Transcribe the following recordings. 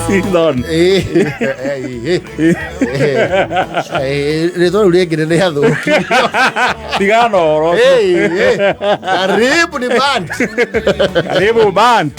Season. Rĩtwa rĩu rĩngĩ nĩ rĩathũkio. Tigana na ũhoro ũcio. Karibu ni band. Karibu band.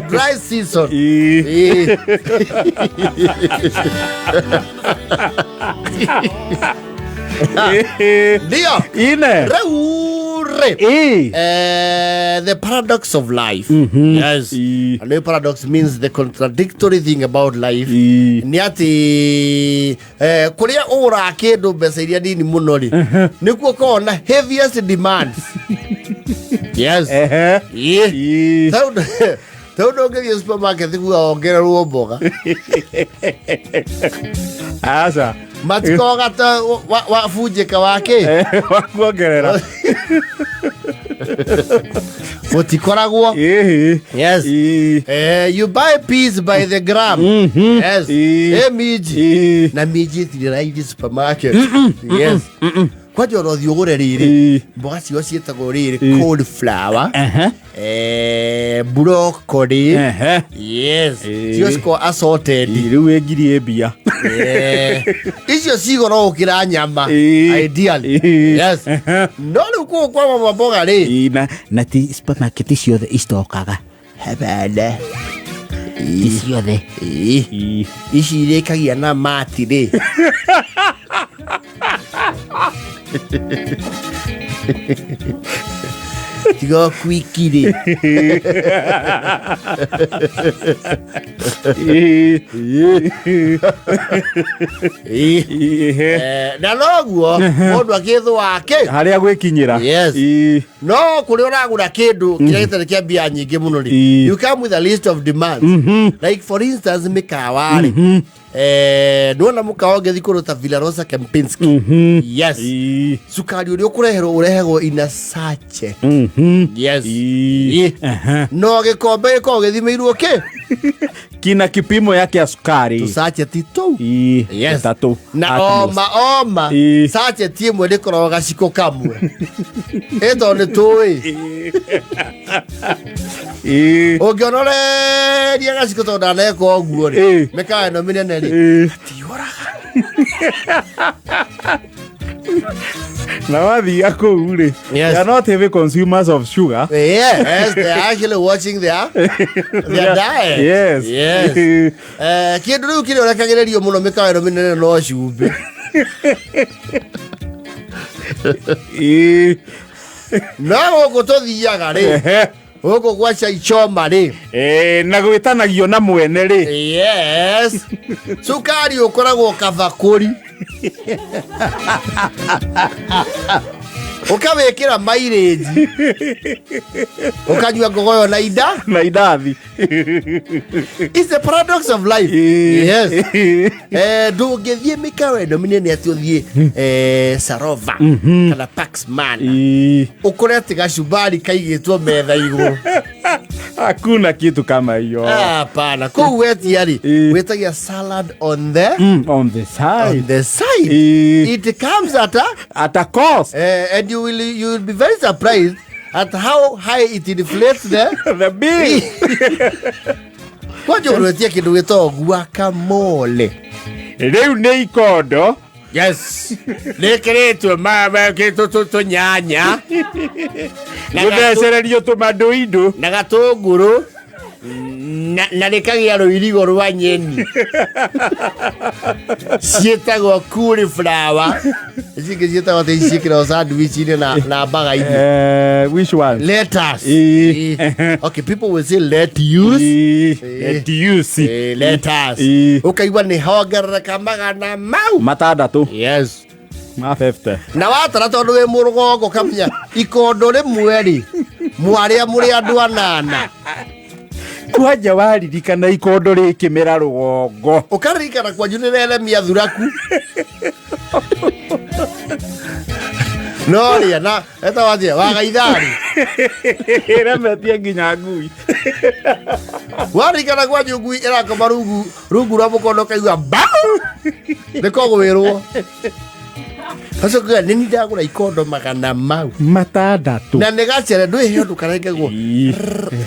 Dry season. Ĩĩ. Eh. Ndio. Ine. Rĩu rĩ. Ĩĩ. The paradox of life. Yes. Ĩĩ. And the paradox means the contradictory thing about life. Ĩĩ. Nĩ atĩ kũrĩa ũgũraga kĩndũ mbeca iria nini mũno rĩ, nĩkuo ũkoragwo na heaviest demands. Yes. Ehe. Ĩĩ. Ĩĩ. Tondũ ndũngĩthiĩ supermarket kuga wongererwo mboga. Aca. Matikoga ta wabunjĩka wa kĩ? Wakuongerera. Gũtikoragwo. Ĩĩ. Yes. Ĩĩ. You buy peas by the gram. Yes. Ĩĩ. Minji. Ĩĩ. Na minji itirĩ raithi supermarket. Yes. Kwanja ona ũthiĩ ũgũre rĩrĩ. Ĩĩ. Mboga ciao ciĩtagwo rĩrĩ Ĩĩ. cauliflower. Ehe. Broccoli. Ehe. Yes. Ĩĩ. Cio cikoragwo assorted. Ĩĩ, rĩu ĩ ngiri ĩ mbia. Icio cigoro gũkĩra nyama. Ĩĩ. Ideally. Ĩĩ. Yes. Ehe. No rĩu kũu kwa mama mboga rĩ. Ĩĩ, na ti supermarket ciothe istokaga. Habana. Ti ciothe. Ĩĩ. Ĩĩ. Ici irĩkagia na mati rĩ. Tiga kwiki rĩ. Ĩĩ. Ĩĩ. Ĩĩ. Na noguo mũndũ akĩthũa kĩ Harĩa gwĩkinyĩra. Yes. Ĩĩ. No kũrĩa ũragũra kĩndũ kĩrĩa gĩtarĩ kĩa mbia nyingĩ mũno rĩ, Ĩĩ. you come with a list of demands, like for instance mĩkawa rĩ, ndwona mũkawa ũngĩthiĩ kũndũ ta Villa Rosa Kempinski, yes, Ĩĩ. cukari ũrĩa ũkũreherwo ũrehagwo ina sachet. Yes. Ĩĩ. Ĩĩ. No gĩkombe gĩkoragwo gĩthimĩirwo kĩ Kina kipimo yake ya sukari. Tũsachet tũu. Ĩĩ. Yes. Ĩtatũ. Na At most. oma oma Ĩĩ. sachet ĩmwe ndĩkoragwo gaciko kamwe, ĩ tondũ nĩ tũĩ. Ĩĩ. Ũngĩona ũreria gaciko tondũ ndaneka ũguo rĩ, Ĩĩ. mĩkawa ĩno mĩnene rĩ, Ĩĩ. tiyũraga. Na wathia kũu rĩ, Yes. they are not heavy consumers of sugar. Yes, they're actually watching their diet. Yes. Yes. Kĩndũ rĩu kĩrĩa ũrekagĩrĩrio mũno mĩkawa ĩno mĩnene no cumbĩ. Ĩĩ. No gũkũ tũthiaga rĩ, Ehe. gũkũ gwa chai choma rĩ, Ĩĩ, na gwĩtanagio na mwene rĩ. Yes, cukari ũkoragwo kabakũri, ũkawĩkĩra mairĩnji, ũkanyua ngogoyo na inda. Na indathi. It's the paradox of life. Ĩĩ. Yes. Ndũngĩthiĩ mĩkawa ĩno mĩnene atĩ ũthiĩ Sarova kana Paxman Ĩĩ. ũkore atĩ gacumbari kaigĩtwo metha igũrũ. Hakuna kitu kama hiyo. Hapana, kũu wetia rĩ, Ĩĩ. wĩtagia salad on the On the on side. the side. Ĩĩ. It comes at a At a cost. And you will be very surprised at how high it inflates the The bill. Kwanja ũrwetie kĩndũ gĩtagwo guacamole. Rĩu nĩ ikondo. Yes, rĩkĩrĩtwo tũnyanya na Gũthecererio tũmanduindu. na gatũngũrũ na rĩkagĩa rũirigo rwa nyeni ciĩtagwo cauliflower, ici ingĩ ciĩtagwo atĩ ciĩkĩragwo sandwich-inĩ na mbaga-inĩ. Which one? Lettuce. Ĩĩ. Okay, people will say lettuce. Ĩĩ. Lettuce. Lettuce. Ĩĩ. Ũkaigua nĩ hongerereka magana mau matandatũ. Yes. Ma 50. Na watara tondũ wĩ mũrũgongo kamenya ikondo rĩmwe rĩ mwarĩa mũrĩ andũ anana. Kwanja waririkana ikondo rĩkĩmera rũgongo. Ũkaririkana kwanyu nĩ reremia thuraku no rĩa na etagwo atĩa wagaithari. Ĩremetie nginya ngui. Waririkana kwanyu ngui ĩrakoma rungu rungu rwa mũkondo ũkaigua mbau nĩ kũgwĩrwo. Gacoka nĩ ni ndagũra ikondo magana mau. Matandatũ. Na nĩ gacere ndwĩ hĩndĩ ndũkarengagwo.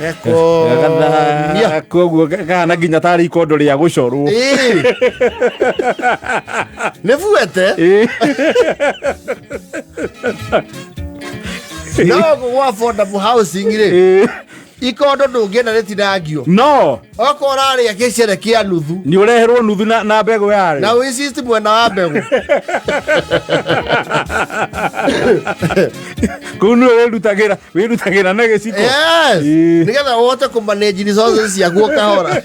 Gakomia. Koguo kahana nginya tarĩ ikondo rĩa gũcorwo. Ĩĩ. Nĩ buete. No gũkũ affordable housing rĩ. Ikondo ndũngĩenda rĩtinangio. No. Okorwo ũrarĩa gĩcere kĩa nuthu. Nĩ ũreherwo nuthu na mbegũ yarĩ. Na wĩcisti mwena wa mbegũ. Kũu nĩwe wĩrutagĩra wĩrutagĩra na gĩciko. Yes. Nĩgetha ũhote kũ manage resources ciaku o kahora.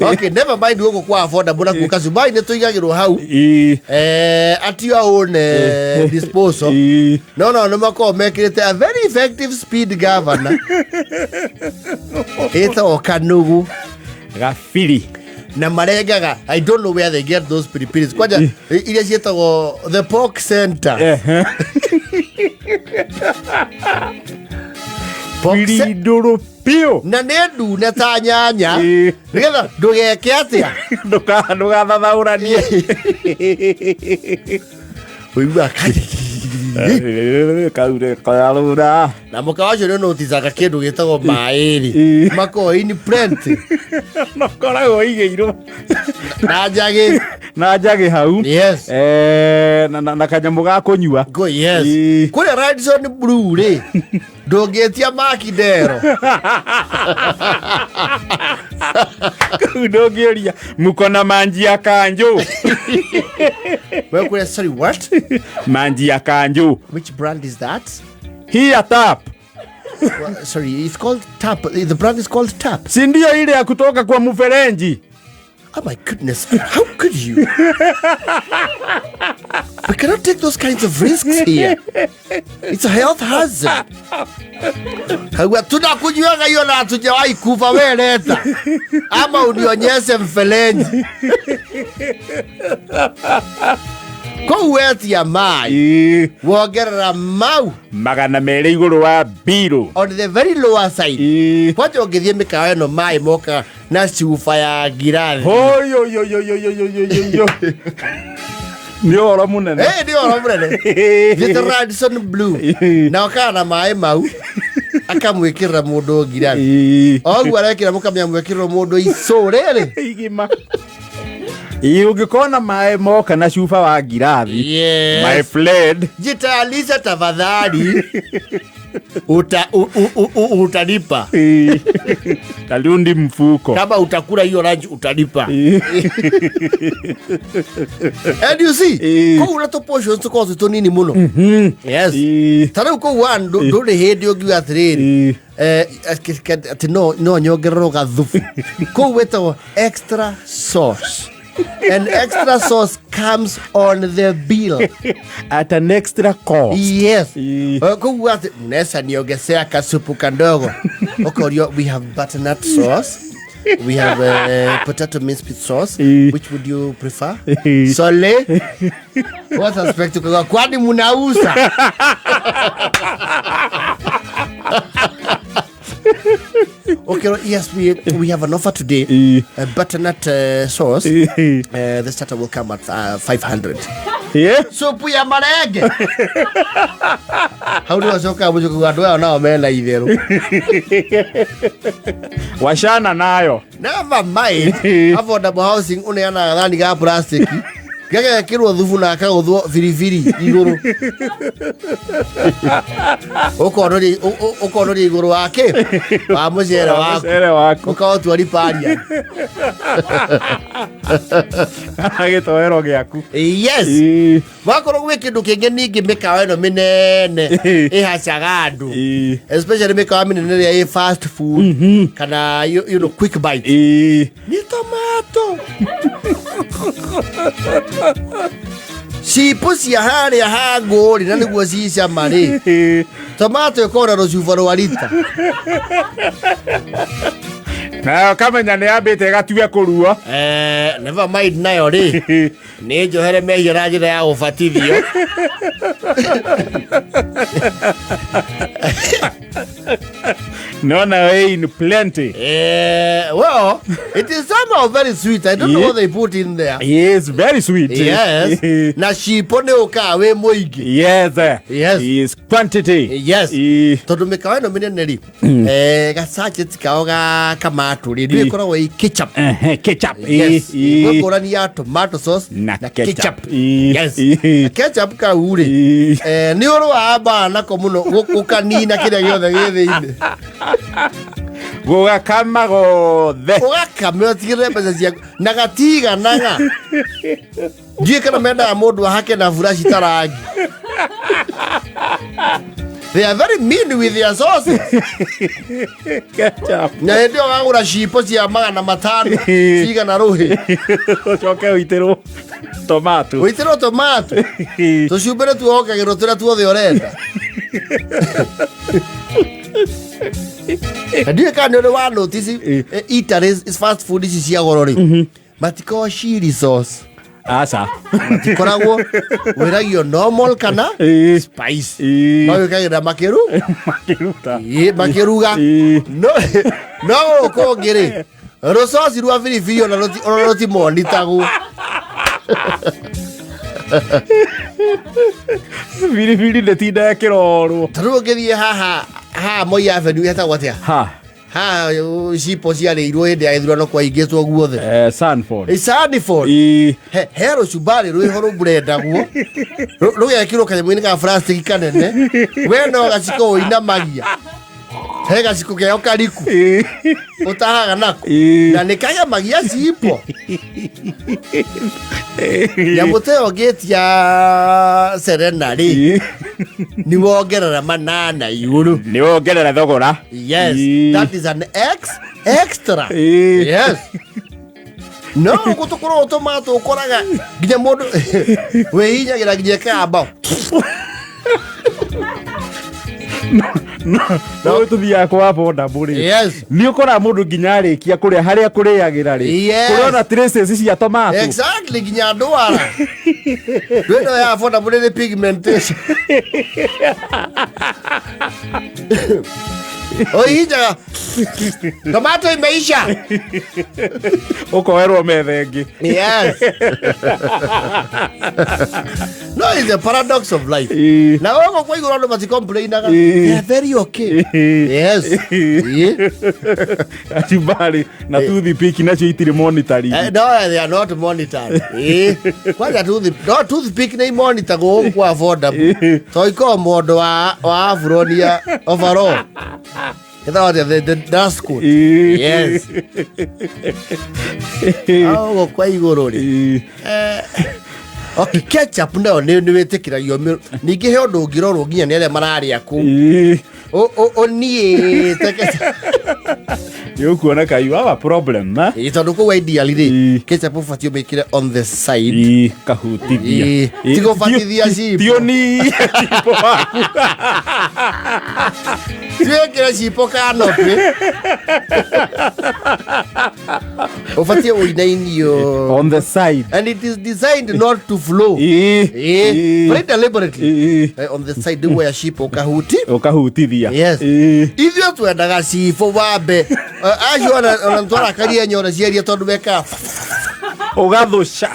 Okay, never mind gũkũ kwa affordable na kuo kacumbari nĩ tũigagĩrwo hau. At your own disposal. No nĩ makoragwo mekĩrĩte a very effective speed governor. Ĩtagwo kanugu. Gabiri. Na marengaga I don't know where they get those pilipilis. Kwanja iria ciĩtagwo the pork center. Pork Ndũrũ piũ. Na nĩ ndune ta nyanya. Nĩgetha ndũgeke atĩa? Ndũgathathaũranie. Ũiguaga Kaure karura. Na mũkawa ũcio nĩ ũnoticaga kĩndũ gĩtagwo maĩrĩ. Makoragwo in plenty. Makoragwo igĩirwo. Na njagĩ. Na njagĩ hau. Yes. Na kanyamũ ga kũnyua. Go, yes. Kũrĩa Radisson Blue rĩ, ndũngĩtia makindero. Kũu ndũngĩũria muko na manji ya kanjũ. Wewe sorry, what? Manji ya kanjũ. Which brand is that? Here tap. Well, sorry, it's called Tap. The brand is called Tap. Si ndio ile ya kutoka kwa mferenji? Oh my goodness, how could you? We cannot take those kinds of risks here. It's a health hazard. Kaigua tunakujuaga hiyo na hatujawahi kufa, we leta. Ama unionyeshe mfereji. Kũu wetia maĩ wongerera mau magana merĩ igũrũ wa mbirũ. On the very lower side. Kwanja ũngĩthiĩ mĩkawa ĩno maĩ moka na cuba ya ngirathi. Hoyoyoyoyoyoyoyo. Nĩ ũhoro mũnene. Nĩ ũhoro mũnene. Thiĩte Radisson Blue. Na okaga na maĩ mau akamwĩkĩrĩra mũndũ ngirathi. Oguo arekĩra mũkamenya mwĩkĩrĩrwo mũndũ icũ rĩrĩ. Igima. Ũngĩkona maĩ moka na cuba wa ngirathi. Yes. My friend. Jitayarishe tafadhali. Utalipa. Tarundi mfuko. Kama utakula hiyo lunch utalipa. And you see, kũu na tũ portions tũkoragwo twĩ tũnini mũno. Yes. Ta rĩu kũu wa ndũrĩ hĩndĩ ũngiuga atĩrĩrĩ, atĩ no nyongererwo gathubu. Kũu wĩtagwo extra sauce. And extra sauce comes on the bill. At an extra cost. Yes. Kũu atĩ mnaweza niongezea kasupu kadogo. Ũkorio, we have butternut sauce. We have potato mince meat sauce. Which would you prefer? Sole? What suspect ukaga kwani mnauza? Okay, yes, we have an offer today. A butternut sauce. The starter will come at 500. Yeah. Supu ya marenge. Hau nĩ wacoka mũcoka andũ aya nao mena itherũ. Wachana nayo. Never mind. Affordable housing ũneanaga thani ga plastic. Gagekĩrwo thubu na akagũthwo biribiri igũrũ. Ũkonoria igũrũ wa kĩ? Wa mũcere waku. Mũcere waku. Ũkaũtua riparia. Gĩtoero gĩaku. Yes. Wakorwo gwĩ kĩndũ kĩngĩ ningĩ mĩkawa ĩno mĩnene ĩhacaga andũ. Especially mĩkawa mĩnene ĩrĩa ĩ fast food kana you know, quick bite. Nĩ tomato. Cipo cia harĩa ha ngũrĩ na nĩguo cicama rĩ. Tomato ĩkoragwo na rũcuba rwa rita. Na ũkamenya nĩ yambĩte ĩgatue kũrua. Never mind nayo rĩ. Nĩ njohere mehia na njĩra ya gũbatithio. Nona we in plenty. Well, it is somehow very sweet. I don't know what they put in there. Yes, very sweet. Yes. Na cipo nĩ ũkaga wĩ mũingĩ. Yes. Yes. Yes, quantity. Yes. Eh, Tondũ mĩkawa ĩno mĩnene rĩ, gacaceti kao ga kamatũ rĩ, nĩ ĩkoragwo ĩ ketchup. Ketchup. Yes. Gwĩ ngũrani ya tomato sauce Na na ketchup. ketchup. Eh, Yes. eh. Na ketchup kau rĩ, nĩ ũrũaga mbara nako mũno ũkanina kĩrĩa gĩothe gĩ thĩinĩ. Gũgakama gothe. Ũgakame ũtigĩrĩre mbeca ciaku na gatiganaga. Ndiũĩ kana mendaga mũndũ ahake na buraci ta rangi. They are very mean with their sauces. Ketchup. Na hĩndĩ ĩyo wagũra cipo cia 500 cigana rũhĩ. Ũcoke ũitĩrwo tomato. Ũitĩrwo tomato. Tũcumbĩ nĩ tuongagĩrwo tũrĩa tuothe ũrenda. Na ndiũĩ kana nĩ ũrĩ wa notice eateries, fast food ici cia goro rĩ, matikoragwo chili sauce. Aca. Matikoragwo, wĩragio normal kana spice. No wĩkagĩra makĩru Makĩruta. Ĩ, makĩruga. No no gũkũ ũngĩ rĩ, rũcoci rwa biribiri ona rũtimonitagwo. Biribiri ndĩtinda ĩkĩrorwo. Ta rĩu ũngĩthiĩ haha haha Moi Avenue hetagwo atĩa? Ha. Haha cipo ciarĩirwo hĩndĩ ya gĩthurano kwaingĩtwo guothe. Sanford. Ĩ, Sanford. He rũcumbari rwĩho rũmburendagwo rũgekĩrwo kanyamũ-inĩ ka plastic kanene, we no gaciko ũinamagia, he gaciko keo kariku ũtahaga nako na nĩ kagemagia cipo. Nyamũ ta ĩyo ngĩtia Serena rĩ, nĩ wongerera 800 igũrũ. Nĩ wongerera thogora. Yes, that is an extra. Yes. No gũkũ tũkoragwo tomato ũkoraga nginya mũndũ wĩhinyagĩra nginya ĩkamba. No tũthiaga kwa affordable rĩ. Yes. Nĩ ũkoraga mũndũ nginya arĩkia kũrĩa harĩa kũrĩagĩra rĩ. Yes. Kũrĩ ona traces cia tomato. Exactly, nginya ndwara. Ndwĩno ya affordable nĩ pigmentation. Ũhihinyaga tomato imeisha. Ũkoerwo metha ĩngĩ. Yes. No, it's a paradox of life. Na gũkũ kwa igũrũ andũ maticomplainaga. They are very okay. Yes. Kachumbari na toothpick nacio itirĩ monitoring. No, they are not monitored. Kwanza no toothpick nĩ imonitagwo gũkũ kwa affordable. To ikoragwo mũndũ wa aburoni ya overall. Ĩtagwo atĩa? The dust coat. Yes. Gũkũ kwa igũrũ rĩ. Okay, ketchup nayo nĩ wĩtĩkĩragio ningĩ he ũndũ ũngĩrorwo nginya nĩ arĩa mararĩa kũu. Ũniĩte ketchup. Nĩ ũkuona ka you have a problem, ha? Ĩ, tondũ kũu ideally rĩ, ketchup ũbatiĩ ũmĩkĩre on the side. Kahutithia. Ti gũbatithia cipo. Ti ũniie cipo waku. Tiwĩkĩre cipo canopy. Ũbatiĩ ũinainio. On the side. And it is designed not to flow. Very deliberately. On the side where cipo ũkahuti. Ũkahutithia. Yes. Ithuĩ twendaga cibo wambe. Acio ona twarakaria nyona ciaria tondũ mekaga Ũgathũca.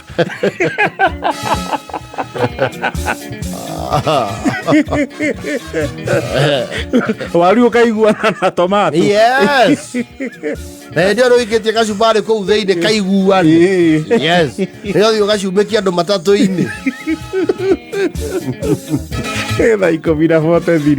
Waru ũkaiguana na tomato. Yes. Na hĩndĩ ĩyo rũikĩtie kacumbari kũu thĩinĩ kaiguane. Yes. Nĩyo thiĩ ũgacumbĩkia andũ matatũ-inĩ. Thaa 10:43.